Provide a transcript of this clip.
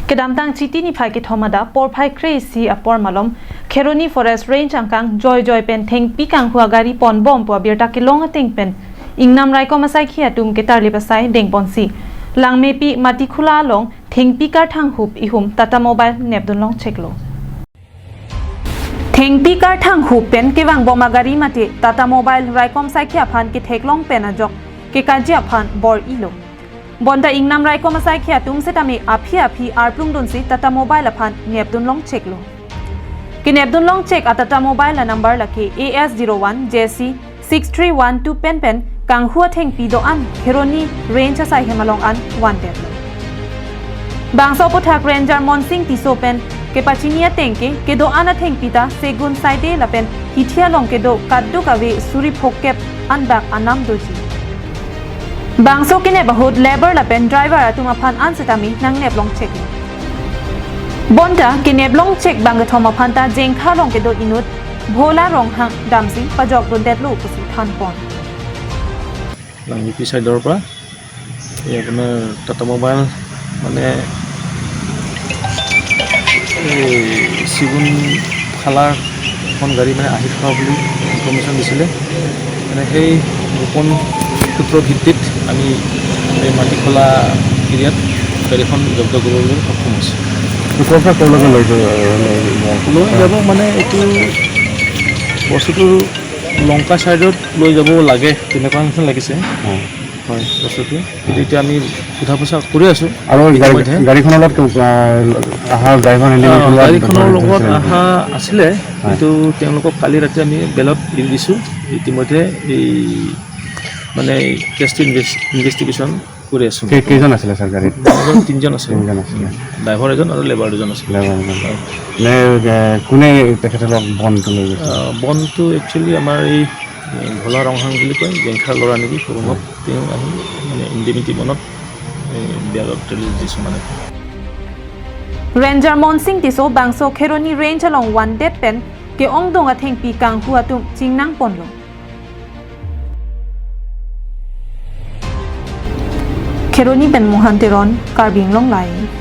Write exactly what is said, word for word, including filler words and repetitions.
Kedamtang Chiti niphai kethom adap porphai kre-isi apor malom Kheroni Forest Range angkang joijoi pen thengpi kanghu agari ponbom pu abirta kelong ateng pen Ingnam raikom asaikhi atum ketarlip asai dengponsi Langmepi Matikhula along thengpi karthang hup ihum Tata Mobile nepdunlong cheklo. Thengpi karthang hup pen kevangbom agari mate Tata Mobile raikom saikhi aphan ketheklong pen ajok kekaji aphan bor-ilo. Bonta Ingnam raikom asaikhi atum setame aphi aphi arplungdunsi Tata Mobile aphan nepdunlong cheklo. Kenepdunlong chek a Tata Mobile a number lake A S zero one J C six three one two pen pen kanghu athengpi do-an Kheroni Range asai hem along an vandetlo. Bangso aphuthak Ranger Monsing Tisso pen kepachini ateng ke kedo-an athengpi ta Segun Saide lapen hithi along kedo kaduk ave suri phokep anbak anam doji. Bangso kenep ahut labour lapen driver atum aphan an setame nangneplong cheklo. Bonta keneplong chek bangkethom aphan ta Jengkha along kedo inut Bhola Ronghang damsi pajokdundetlo pusi thanpon. লাংমিপি চাইডৰ পৰা এই আপোনাৰ tata mobile মানে এই চিগুন খালাৰ এখন গাড়ী মানে আহি থকা বুলি ইনফৰ্মেশ্যন দিছিলে। মানে সেই গোপন সূত্ৰ ভিত্তিত আমি এই মাটিখোলা এৰিয়াত গাড়ীখন জব্দ কৰিবলৈ সক্ষম হৈছে। ক'ৰ পৰা ক'লৈকে লৈ গৈ লৈ যাব মানে এইটো বস্তুটো লংকা চাইডত লৈ যাব লাগে তেনেকুৱা নিচিনা লাগিছে। হয় বস্তুটো। কিন্তু এতিয়া আমি সোধা পোছা কৰি আছোঁ। আৰু গাড়ী ইতিমধ্যে। গাড়ীখনৰ লগত আহ, অহা ড্ৰাইভাৰ আহ, হেণ্ডিমেনৰ লগত গাড়ীখনৰ কথা লগত পাতিছিলে নেকি? অহা আছিলে, কিন্তু তেওঁলোকক কালি ৰাতি আমি বেলত এৰি দিছোঁ। ইতিমধ্যে এই মানে কেছটো ইনভেষ্টিগেশ্যন কৰি আছোঁ। কেই- কেইজন আছিলে ছাৰ গাড়ীত? মানুহ তিনিজন আছে। তিনিজন আছিলে। ড্ৰাইভাৰ এজন আৰু লেবাৰ দুজন আছে। ড্ৰাইভাৰ এজন। নে এ, কোনে তেখেতসকলক বনটো লৈ গৈছে? আহ, বনটো একচুৱেলি আমাৰ এই এ, ভোলা ৰংহাং বুলি কয়, জেংখাৰ ল'ৰা নেকি সৰুমক, তেওঁ আহি মানে ইণ্ডিমিটি বনত এই বেগত ৰিলিজ দিছোঁ মানে। Ranger Monsing Tisso bangso Kheroni Range along vandet pen ke-ongdung athengpi kanghu atum chingnangponlo. Kheroni pen Mohan Teron, Karbi Anglong Live.